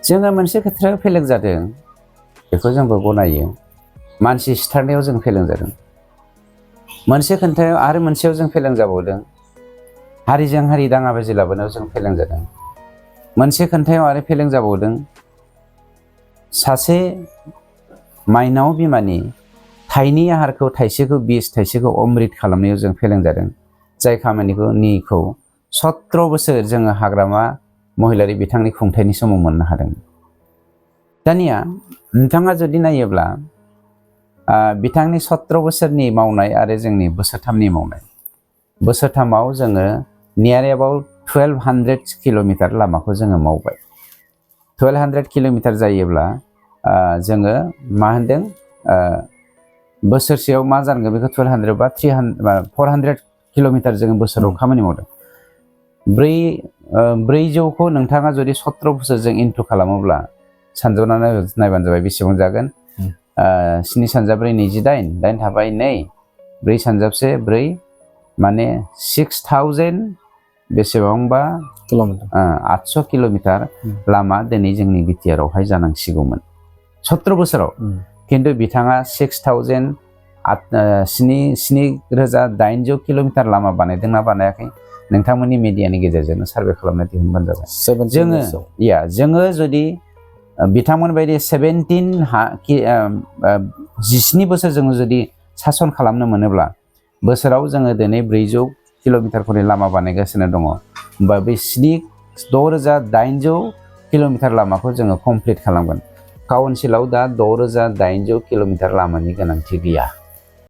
जोङो मोनसे खोथायाव फेलें जादों बेखौ जोंबो गनायो मानसि सिथारनायाव जों फेलें जादों मोनसे खोथायाव आरो मोनसेयाव जों फेलें जाबावदों हारिजों हारि दाङाबाजि लाबोनायाव जों फेलें जादों मोनसे खोथायाव आरो फेलें जाबावदों सासे माइनाव बिमानि थाइनै आहारखौ थाइसेखौ बिस थाइसेखौ अमृत खालामनायाव जों फेलें जादों जाय खामानिखौ 17 बोसोर जोङो हाग्रामा महिलारि बिथांनि खुंथायनि समाव मोननो हादों दानिया नोंथाङा जुदि नायोब्ला बिथांनि 17 बोसोरनि मावनाय आरो जोंनि बोसोरथामनि मावनाय बोसोरथामाव जोङो नियार एबाउट 1200 किल'मिटार लामाखौ जोङो मावबाय 1200 किल'मिटार जायोब्ला जोङो मा होनदों बोसोरसेयाव मा जानांगोन बेखौ 1200 बा 400 किल'मिटार जोङो बोसोराव खामानि मावदों 400खौ नोंथाङा जुदि 17 बोसोरजों इनटु खालामोब्ला सानजौनानै नायबानो जाबाय बेसेबां जागोन 7 सानजाब 4 28 दाइन थाबाय 2 4 सानजाबसे 4 माने 6000 बेसेबांबा किल'मिटार 800 किल'मिटार लामा दिनै जोंनि बिटिआर आवहाय जानांसिगौमोन 17 बोसोराव किन्तु बिथाङा 7,800 किल'मिटार लामा बानायदोंना बानायाखै नोंथांमोननि मिडियानि गेजेरजों सार्भे खालामना दिहुनबानो जाबाय जोङो जुदि बिथांमोन बायदि 17 बोसोर जोङो जुदि सासन खालामनो मोनोब्ला बोसोराव जोङो दिनै 400 किल'मिटारफोरनि लामा बानायगासिनो दङ होमबा बे 6,800 किल'मिटार लामाखौ जोङो कमप्लिट खालामगोन काउन्सिलाव दा 6,800 किल'मिटार लामानि गोनांथि गैया